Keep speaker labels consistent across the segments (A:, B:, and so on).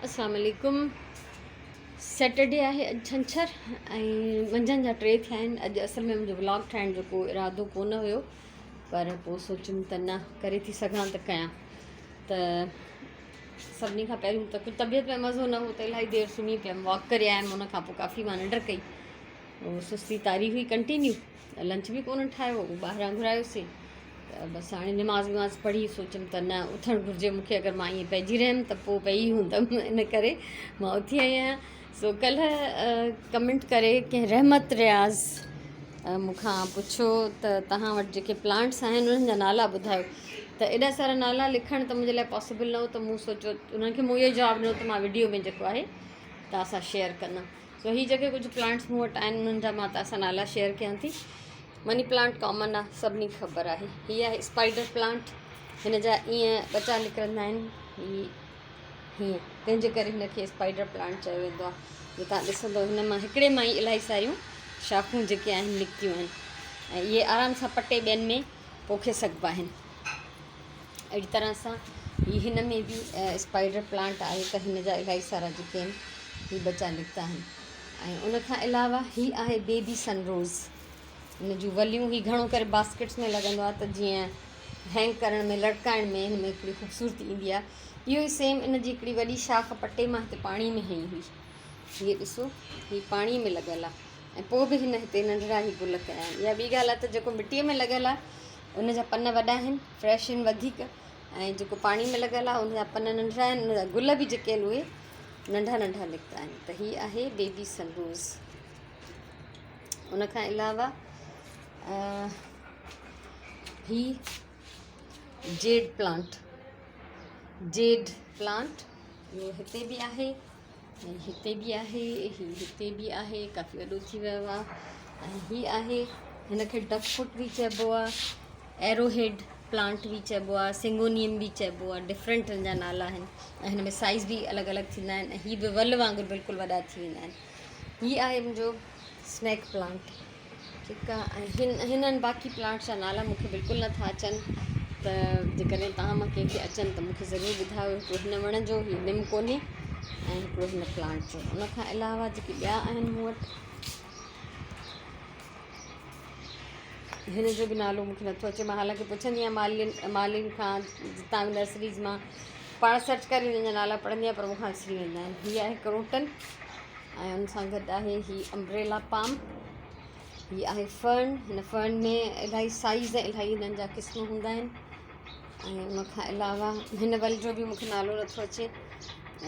A: اسلام عليڪم سيٽرڊي آهي اڄ ڇنڇر ۽ منجهند جا ٽي ٿيا آهن اڄ اصل ۾ منهنجو ولاگ ٺاهڻ جو ڪو ارادو ڪونه هيو پر پوء سوچيم ته نه ڪري ٿي سگهان ته ڪيان ته سڀني کان پهريون ته ڪجهه طبيعت ۾ مزو نه هو ته الاهي دير سمهي پيم واڪ ڪري آيم ان کان پوء ڪافي مان ننڊ ڪئي سستي طاري هئي ڪنٽينيو لنچ به ڪونه ٺاهيو ٻاهران گهرايوسين ته بس هاڻي نماز وماز پڙهي سوچيم ته نه اٿڻ گهرجي مونکي اگر مان ائين پئجي رهيم ته پوء پئي هوندم ان ڪري مان اٿي آئي آهيان سو ڪلهه ڪمينٽ ڪري ڪنهن رحمت رياض مون کان پڇيو ته توهان وٽ جيڪي پلانٽس آهن انهن جا نالا ٻڌايو ته ايڏا سارا نالا لکڻ ته منهنجي لاء پاسيبل نه هو ته مون سوچيو انهن کي مون اهو جواب ڏنو ته مان وڊيو ۾ جيڪو آهي توهان سان شيئر ڪندم سو هي جيڪي ڪجهه پلانٽس مون وٽ آهن انهن جا مان توهان سان نالا شيئر ڪيان ٿي مني پلانٽ ڪامن آهي سڀني کي خبر آهي هي آهي اسپائڊر پلانٽ هن جا ائين ٻچا نڪرندا آهن هي هيئن تنهن جي ڪري هن کي اسپائڊر پلانٽ چيو ويندو آهي جو توهان ڏسندو هن مان هڪڙي مان ئي الاهي ساريون شاخون جيڪي آهن نڪتيون آهن ۽ اهي آرام سان پٽي ٻين ۾ پوکي سگهبا آهن اهڙي طرح سان هي هن ۾ به اسپائڊر پلانٽ آهي ته هن جا الاهي سارا جيڪي آهن هي ٻچا نڪتا آهن ۽ ان کان علاوه هي آهي بيبي سن روز هن جون وليون هي گهڻو ڪري باسڪيٽس ۾ لڳندو آهي ته جيئن هينگ ڪرڻ ۾ لڙڪائڻ ۾ هن ۾ هڪڙي خوبصورتي ايندي آهي اهو ئي سيم ان جي هڪڙي وڏي شاخ پٽي مان هتي پاڻي ۾ هنئي هئي هي ڏسو هي پاڻي ۾ لڳل آهي ۽ پوء به هن هتي ننڍڙا هي گل ڪيا آهن اها ٻي ڳالهه آهي ته جيڪو مٽيء ۾ لڳل آهي ان جا پن وڏا آهن فريش آهن وڌيڪ ۽ جيڪو پاڻي ۾ لڳل آهي ان جا پن ننڍڙا آهن ان جا گل به جيڪي آهن اهي ننڍا ننڍا نڪتا آهن ته هي آهي بيبي سن روز ان کان علاوه هي جيڊ پلانٽ جيڊ پلانٽ اهو هتي به آهي ۽ هتي به آهي هي هتي به آهي ڪافي وڏو ٿي ويو آهي ۽ هي آهي هن کي ڊڪ فٽ به چئبو آهي ايرو هيڊ پلانٽ به چئبو آهي سنگونيم به چئبو آهي ڊفرنٽ هن جا نالا آهن ۽ هن ۾ سائز به الڳ الڳ ٿيندا آهن ۽ هي به ول وانگر بلڪل وڏا ٿي ويندا آهن هي آهي منهنجو سنيڪ پلانٽ ٺيڪ آ ۽ هن هنن باقي پلانٽس جا نالا مون کي بلڪل نٿا اچن ته جيڪڏهن توهان مان ڪنهن کي اچن ته مون کي ضرور ٻڌايو هڪڙو هن وڻ جو هي نم ڪونهي ۽ هڪڙو هن پلانٽ جو ان کان علاوه جيڪي ٻيا آهن مون وٽ هن جو به نالو مون کي نٿو اچي مان حالانڪه پڇندي آهيان مالين مالين کان جتان به نرسريز مان پاڻ سرچ ڪري هنن جا نالا پڙهندي آهيان پر مون کان وسري ويندا آهن هي آهي ڪروٽن ۽ ان سان گڏ آهي هي امبريلا پام هي آهي فرن هن فرن ۾ الاهي سائيز ۽ الاهي هنن جا قسم هوندا آهن ۽ ان کان علاوه هن ول جو به مونکي نالو نٿو اچي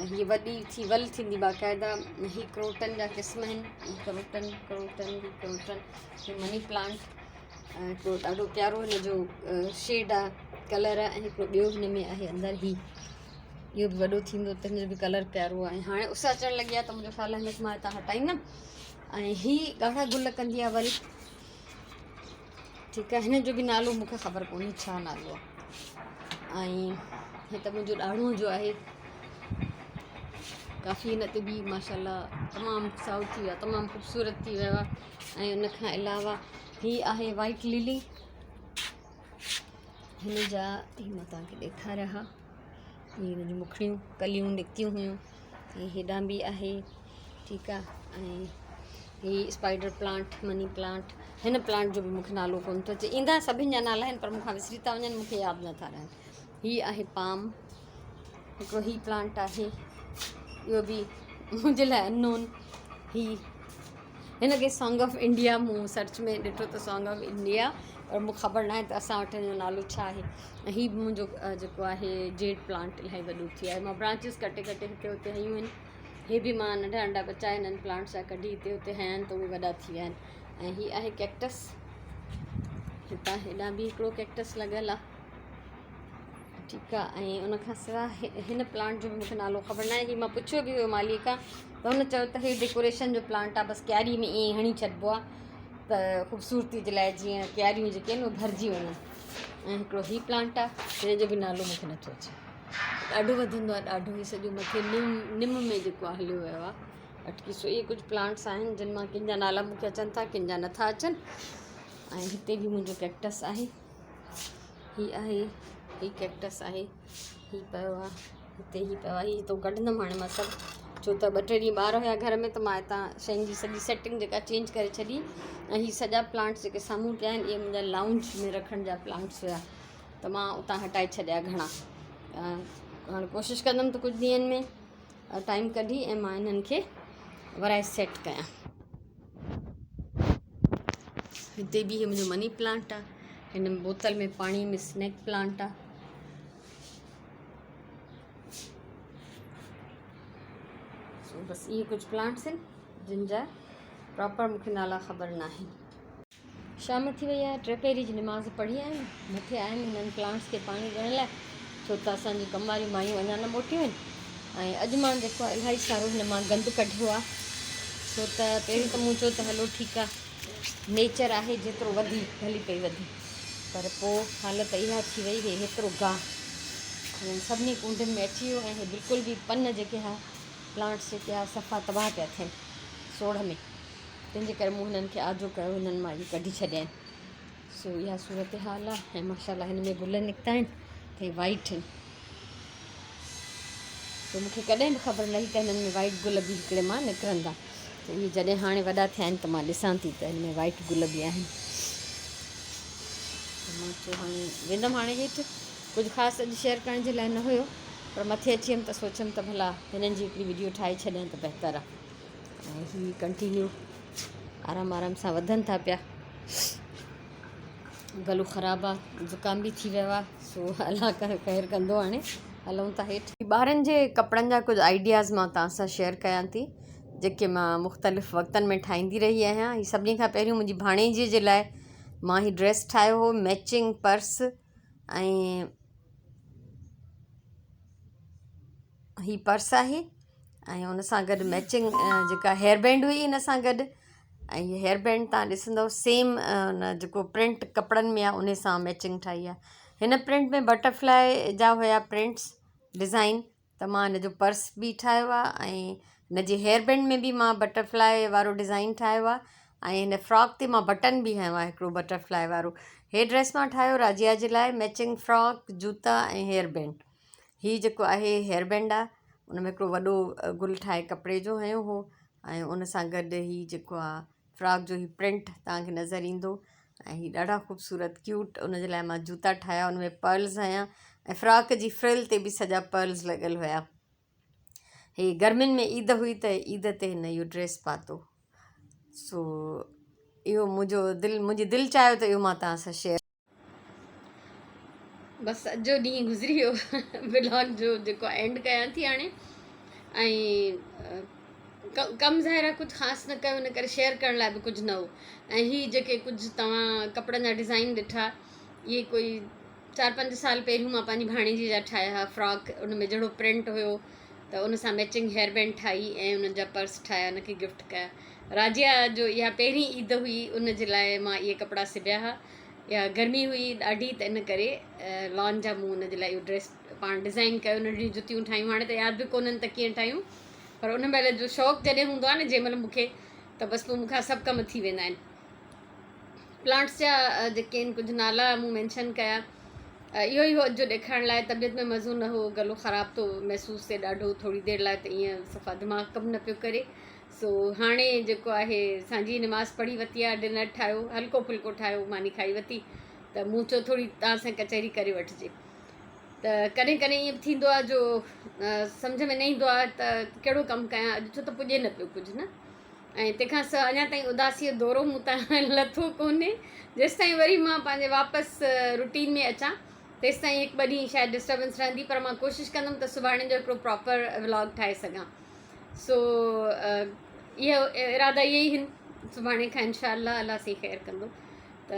A: ۽ هي وڏي ٿي ول ٿيندي باقاعده هي ڪروٽن جا قسم آهن ڪروٽن ڪروٽن هي ڪروٽن هي مني پلانٽ ۽ هڪڙو ڏاڍو پيارو هن جو شيڊ آهي ڪلر آهي ۽ هڪڙو ٻيو هن ۾ آهي اندر هي اهو به وڏو ٿيندو ته هن جو به ڪلر پيارو آهي هاڻي اس اچڻ لڳي آهي ته منهنجو خيال آهي هن کي مان هتان هٽائيندم ۽ هي ڳاڙها گل ڪندي آهي وري ٺيڪ آهي هن جو به نالو مونکي خبر ڪونهي ڇا نالو آهي ۽ هي ته منهنجو ڏاڙهون جو آهي ڪافي هن تي به ماشاء الله تمام سائو ٿي ويو آهي تمام خوبصورت ٿي ويو آهي ۽ ان کان علاوه هي آهي وائٽ للي هن جا هي مان توهان کي ڏيکاريا ها هي هن جون مکڙيون ڪليون نڪتيون هيون هي هيڏانهن به آهي ٺيڪ آهي ۽ هي اسپائڊر پلانٽ مني پلانٽ هن پلانٽ جو به مونکي نالو ڪونه ٿو اچي ايندا سڀني جا نالا آهن پر مون کان وسري ٿا وڃن مونکي ياد نٿا رهن هي آهي پام هڪڙو هي پلانٽ آهي اهو به منهنجي لاء انون هي هن کي سانگ آف انڊيا مون سرچ ۾ ڏٺو ته سانگ آف انڊيا پر مون خبر ناهي ته اسان وٽ هن جو نالو ڇا آهي ۽ هي به منهنجو جيڪو آهي جيڊ پلانٽ الاهي وڏو ٿي ويو آهي مان برانچز ڪٽي ڪٽي هتي هتي هنيون آهن هي به مان ننڍا ننڍا ٻچا هنن پلانٽس جا ڪڍي هتي هتي هنيا آهن ته اهي وڏا ٿي ويا آهن ۽ هي آهي ڪيڪٽس هتان هيڏانهن به هڪڙو ڪيڪٽس لڳل آهي ٺيڪ آ ۽ ان کان سواء هن پلانٽ جو به مونکي نالو خبر ناهي هي مان پڇيو به هيو مالي کان ته هن چيو ته هي ڊيڪوريشن جو پلانٽ آ بس ڪياري ۾ ائين هڻي ڇڏبو آ ته خوبصورتي جي لاء جيئن ڪياريون جيڪي آهن اهي ڀرجي وڃن ۽ هڪڙو هي پلانٽ آ هن جو به نالو مونکي نٿو اچي ڏاڍو وڌندو آ ڏاڍو هي سڄو مٿي نم نم ۾ جيڪو آ هليو ويو آ اٽڪي سو اهي ڪجهه پلانٽس آهن جن مان ڪن جا نالا مونکي اچن ٿا ڪن جا نٿا اچن ۽ هتي به منهنجو ڪيڪٽس آهي هي آهي هي ڪيڪٽس آهي هي پيو آهي. هتي هي پيو آهي، هي هتو ڪڍندم هاڻي مان سڀ، ڇو ته ٻه ٽي ڏينهن ٻار هيا گهر ۾ ته مان هتان شين جي سڄي سيٽنگ جيڪا چينج ڪري ڇڏي. ۽ هي سڄا پلانٽس جيڪي سامهون پيا آهن اهي منهنجا لائونج ۾ رکڻ جا پلانٽس هيا ته مان اتان هٽائي ڇڏيا گهڻا. هاڻي ڪوشش ڪندم ته ڪجهه ڏينهن ۾ ٽائيم ڪڍي ۽ مان انهن کي ورائي سيٽ ڪيان. هتي به هي منهنجو مني پلانٽ آهي، هن بوتل ۾ پاڻي ۾ اسنيڪ پلانٽ آهي. سو بس اهي ڪجهه پلانٽس آهن جن جا پراپر مونکي نالا خبر نه آهن. شام ٿي وئي آهي، ٽي پهري جي نماز پڙهي آيم، مٿي آيم هنن پلانٽس کي پاڻي ڏيڻ لاء، ڇو ته اسان جون ڪم واريون مايون اڃا نه موٽيون آهن. ۽ اڄ مان جيڪو آهي الاهي سارو هن مان گند ڪڍيو آهي، ڇو ته پهريون ته مون چيو ته هلو ٺيڪ آهي نيچر آهي جيترو وڌي ڀلي پئي وڌي، پر پوء حالت اها ٿي وئي هي هيترو گاهه هنن سڀني ڪونڊن ۾ اچي ويو ۽ هي بلڪل به پن جيڪي ها پلانٽس جيڪي ها صفا تباهه پيا ٿين سوڙهه ۾، تنهن جي ڪري مون هنن کي آجو ڪيو هنن مان اهي ڪڍي ڇڏيا آهن. سو اها صورتحال آهي ۽ ماشاء الله هن ۾ گل نڪتا آهن ته هي وائيٽ آهن. سو مون کي ڪڏهن به خبر نه هئي ته هنن ۾ وائيٽ گل به هڪڙي مان نڪرندا. ته اهي جڏهن هاڻي وڏا ٿيا آهن ته مان ڏسان ٿي ته هن ۾ وائيٽ گل به آهن. ته مان چيو هاڻي ويندم هاڻي هيٺ. ڪجهه خاص اڄ شيئر ڪرڻ جي لاء نه هيو پر مٿي اچي ويم ته سوچيم ته ڀلا هنن جي هڪڙي وڊيو ٺاهي ڇڏيان ته بهتر آهي. ۽ هي ڪنٽينيو آرام آرام سان وڌن ٿا پيا. گلو خراب آ، زڪام به ٿي ويو آ، سو الله خير ڪندو. هاڻي هلون ٿا هيٺ. ٻارن جي ڪپڙن جا ڪجهه آئيڊياز مان توهان سان شيئر ڪيان ٿي جيڪي مان مختلف وقتن ۾ ٺاهيندي رهي آهيان. هي سڀني کان پهريون منهنجي ڀاڻيجي جي لاء مان هي ڊريس ٺاهيو هو، ميچنگ پرس ۽ هي پرس آهي ۽ ان سان گڏ ميچنگ جيڪا هيئر بينڊ هئي ان سان گڏ ۽ هي هيئر بينڊ تان ڏسندو سيم ان جيڪو پرنٽ ڪپڙن ۾ آهي ان سان ميچنگ ٺاهي آهي. هن پرنٽ ۾ بٽرفلائي جا هيا پرنٽس ڊزائن ته مان هن جو پرس به ٺاهيو آهي ۽ هن جي هيئر بينڊ ۾ به مان بٽرفلائي وارو ڊزائن ٺاهيو آهي ۽ هن فراڪ تي مان بٽن به هنيو آهي هڪڙو بٽرفلائي وارو. هي ڊريس مان ٺاهيو راجيا جي لاء ميچنگ فراڪ جوتا ۽ هيئر بينڊ. هي جيڪو آهي هيئر بينڊ آ ان ۾ هڪڙو وڏو گل ٺاهي ڪپڙي جو هنيو هو ۽ ان سان گڏ هي جيڪو آ فراڪ جو هي پرنٽ توهان کي نظر ايندو ۽ هي ڏاڍا خوبصورت ڪيوٽ ان جي لاء مان جوتا ٺاهيا ان ۾ پرلز هنيا ۽ فراڪ جي فرل تي به سڄا پرلز لڳل هيا. هي گرمين ۾ عيد هئي ته عيد تي هن اهو ڊريس پاتو. سو اهو منهنجو دل منهنجي دل چاهيو ته اهو مان توهان سان شيئر. بس اڄ جو ڏينهن گذري ويو. ولاگ جو جيڪو اينڊ ڪيان ٿي هاڻي ۽ ڪم ظاهر آهي ڪجهه خاص نه ڪيو ان ڪري شيئر ڪرڻ لاء به ڪجهه نه هو. ۽ هي جيڪي ڪجهه توهان ڪپڙن جا ڊزائن ڏٺا اهي ڪوئي 4 5 سال پهريون مان پنهنجي ڀاڻيجي جا ٺاهيا هئا. فراڪ ان ۾ جهڙو پرنٽ هيو ته ان سان ميچنگ هيئر بينڊ ٺاهي ۽ انهن جا پرس ٺاهيا ان کي گفٽ ڪيا. راجيا جو اها پهرين عيد هئي ان جي لاء مان اهي ڪپڙا سبيا هئا. يا گرمي هئي ڏاڍي ته ان ڪري لان جا مون ان جي لاء اهو ڊريس پاڻ ڊزائن ڪيو، ننڍڙيون جتيون ٺاهيون. هاڻي ته ياد به ڪونهن ته ڪيئن ٺاهيون، پر ان مهل جو شوق جڏهن هوندو آهي نه جنهن مهل مون کي ته بس پوء مون کان سڀ ڪم ٿي ويندا آهن. پلانٽس جا جيڪي آهن ڪجهه نالا مون مينشن ڪيا. اهو ئي هو اڄ جو ڏيکارڻ لاء. طبيعت ۾ مزو نه هو، گلو خراب ٿو محسوس ٿئي ڏاڍو، ٿوري دير لاء ته ائين صفا دماغ ڪم نه پيو ڪري. سو هاڻي جيڪو آهي سانجهي نماز پڙهي وتي آ، ڊنر ٺاهيو، هلڪو ڦلڪو ٺاهيو، ماني کائي وتي ته مون چيو ٿوري توهان سان ڪچهري ڪري وٺجي. ته ڪڏهن ڪڏهن ائين به ٿيندو آ جو سمجهه ۾ نه ايندو آ ته ڪهڙو ڪم ڪيان اڄ، ڇو ته پڄي نه پيو ڪجهه نه. ۽ تنهن کان سواء اڃا تائين اداسيء جو دورو مون تان لٿو ڪونهي. جيستائين وري مان پنهنجي واپس روٽين ۾ اچان تيستائين هڪ ٻه ڏينهن شايد ڊسٽربنس رهندي، پر مان ڪوشش ڪندم ته سڀاڻي جو هڪڙو پراپر ولاگ ٺاهي سگهان. سو اهو ارادا اهي ئي هن سڀاڻي کان انشاء الله، الله سائين خير ڪندو ته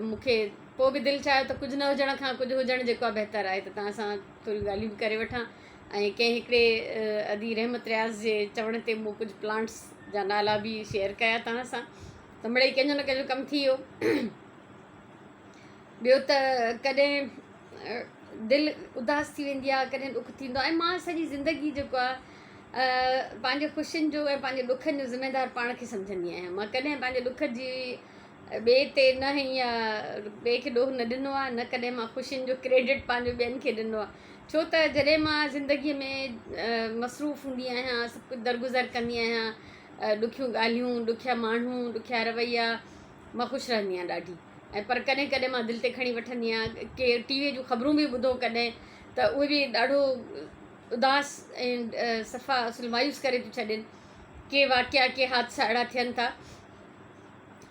A: مون کي پوء به دل چاهيو ته ڪجهه نه هجڻ کان ڪجهه هجڻ جيڪو آهي بهتر آهي ته توهان سان ٿوريون ڳالهيون به ڪري وٺان. ۽ ڪنهن هڪڙي ادي رحمت رياض جي چوڻ تي مون ڪجهه پلانٽس جا نالا به شيئر ڪيا توهان سان ته مڙئي ڪنهن جو نه ڪنهن جو ڪم ٿي ويو. ٻيو ته ڪڏهن دل اداس ٿي ويندي آهي، ڪڏهن ڏک ٿيندو آهي ۽ مان سڄي زندگي جيڪو آهي پنهنجي خوشين جو ۽ پنهنجي ڏکن جو ذميدار پاڻ کي سمجهندي آهيان. مان ڪڏهن پنهنجي ڏک جي ٻئي تي نه هنئي آهي، ٻئي کي ڏوهه نه ڏنو آهي، نه ڪڏهن مان خوشين جو ڪريڊٽ پنهنجو ٻين کي ڏنو آهي. ڇو ته جڏهن مان زندگيء ۾ مصروف هوندي آهيان سڀ ڪجهه درگذر ڪندي آهيان ڏکيون ڳالهيون ڏکيا ماڻهو ڏکيا رويا مان خوش رهندي آهيان ڏاڍي ۽ پر ڪڏهن ڪڏهن مان دل تي کڻي وٺندي آهيان ڪي ٽي ويء جون خبرون به ٻڌو ڪڏهن ته اهي به ڏاڍو اداس ۽ صفا اصل مايوس ڪري ٿيون ڇڏين ڪي واقعا ڪي حادثا اهڙا ٿين ٿا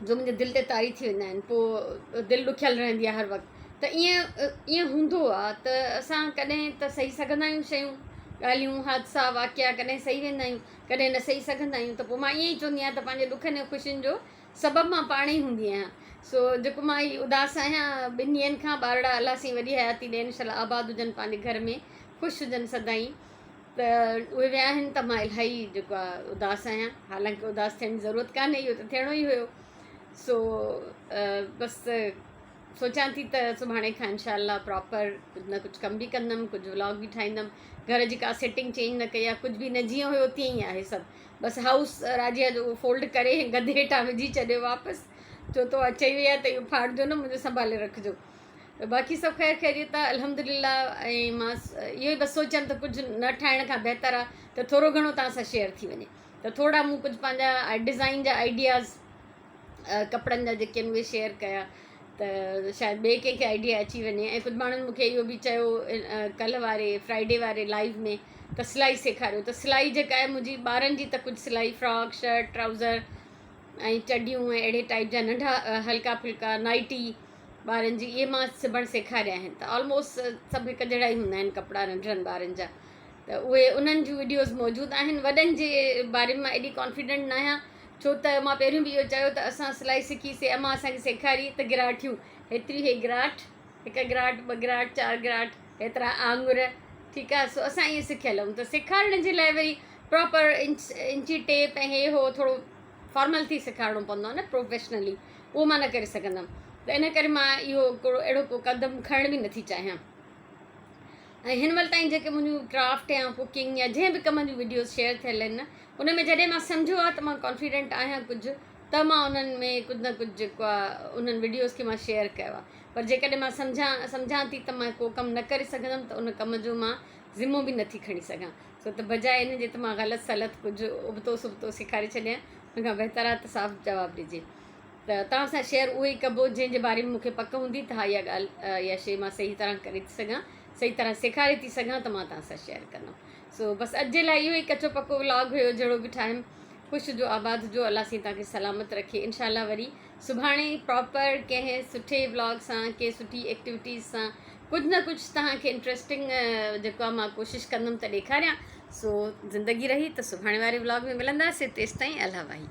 A: جو منهنجي دل تي طاري ٿي ويندا آهن پوء دل ڏکيل رهندي آهي هر وقت ته ائين ائين هوندو آهي ته اسان ڪڏهن ته سهي سگهندا آهيون شيون ڳالهيون حادثا واقعا ڪڏهن سهي ويندا آهيون ڪڏهن نه سهي سگهندا آهيون ته پوء مان ائين ئي چوندي آهيان ته پنهنجي ڏکن ۽ خوشين جو سبب مان پاڻ ئي هوندي آهيان سو جيڪو مان هي اداس آهيان ٻن ڏينهن کان ٻارڙا الله سائين وڏي حياتي ڏين شل آباد هجن پنهنجي گهر ۾ خوش هجن سدائين ته اهي ويا آهن ته مان الاهي جيڪو آهي اداس آهيان حالانڪه اداس ٿيڻ جي ضرورت ڪانهي اهو ته ٿيڻو ئي هيو سو بس سوچان ٿي ته سڀاڻي کان انشاء الله پراپر ڪجهه نه ڪجهه ڪم به ڪندم ڪجهه ولاگ به ٺاهيندم گهر جي ڪا سيٽنگ چينج نه ڪئي آهي ڪجهه به نه جيئن هيو تيئن ئي آهي سڀ بس هائوس راجيا جو فولڊ ڪري گدي هيٺان وجهي ڇڏيو واپس ڇو ته اها چئي وئي آهي ته اهو ڦاڙجو نه منهنجو سنڀالي رکجو ته باقي سڀ خير خيريت آهي الحمد لله ۽ مان اهو ئي بس سوچيم ته ڪجهه نه ٺاهڻ کان بهتر آهي ته ٿورو گهڻو توهان سان شيئر ٿي وڃي ته ٿورا مون ڪجهه پنهنجا ڊزائن جا آئيڊياز ڪپڙن جا جيڪي آهن اهي شيئر ڪيا ته شايد ٻئي ڪنهن کي آئيڊيا اچي وڃي ۽ ڪجهه ماڻهن مون کي اهو به چيو ڪلهه واري فرائيڊي واري لائيو ۾ ته سلائي سيکاريو ته سلائي جيڪا آهي منهنجي ٻارن جي ته ڪجهه سلائي فراڪ شرٽ ٽرائوزر ۽ چڊيون ۽ اهڙي ٽائيپ جا ننڍا هلڪا ڦلڪا نائٽي ٻارن جي اهي مان سبڻ سيکاريا آهن ته آلموسٽ سڀ هڪ جهڙا ئي هوندا آهن ڪپڙا ننڍڙن ٻارن جا ته اهي انهن جون وڊيوز موجود آهن وڏن جي باري ۾ مان ايڏي ڪانفيڊنٽ نه آهيان ڇو ته مان پهريون به اهو چيو ته اسان سلائي سکي سي امان اسان کي سيکاري ته گراٺيون هيتري هي گراٺ هڪ گراٺ ٻه گراٺ چار گراٺ هيترا آڱر ٺيڪ آهي سو اسان ائين سکيل آهيون ته سيکارڻ جي لاء وري پراپر انچ انچي ٽيپ ۽ هي هو ٿورو فارمل ٿي سيکارڻو پوندو آهي نه پروفيشنلي اهو مان نه ڪري سگهندم ته ان ڪري مان اهو هڪڙو اهڙو ڪو قدم کڻڻ به نٿي چاهيان ۽ هن مهل تائين جيڪي منهنجون ڪرافٽ يا ڪوڪنگ يا جنهن به ڪم جون وڊيوز شيئر ٿيل آهن نه ان ۾ جڏهن مان سمجهيو آهي ته مان ڪانفيڊنٽ آهيان ڪجهه ته مان انهن ۾ ڪجهه نه ڪجهه جيڪو آهي انهن وڊيوز کي مان شيئر ڪيو آهي پر جيڪڏهن مان سمجهان سمجهان ٿي ته مان ڪو ڪم نه ڪري سگهندم ته ان ڪم جو مان ذمو به نٿي کڻي سگهان سو ته بجاء ان جي ته مان غلط سلط ڪجهه ابتو سبتو سيکاري ڇڏيان ان کان بهتر آهي ته صاف جواب ڏجي ته توهان سان شيئر اهو ئي ڪبو جنهن جي باري ۾ مون کي پڪ هوندي ته ها اها ڳالهه اها شيء مان صحيح طرح ڪري ٿي سگهان صحيح طرح سيکاري ٿي سگهان ته مان توهان سان شيئر ڪندم سو بس اڄ جي لاء اهو ئي ڪچو پڪو ولاگ هيو جهڙو به ٺاهيم خوش هجو آباد هجو الله سائين توهان کي سلامت رکي انشاء الله وري سڀاڻي پراپر ڪنهن سٺي ولاگ سان ڪنهن سٺي ايڪٽيوٽيز سان ڪجهه نه ڪجهه توهان کي انٽريسٽنگ جيڪو آهي مان ڪوشش ڪندم ته ڏيکاريان سو زندگي رهي ته سڀاڻي واري ولاگ ۾ ملنداسين تيستائين الله واهي.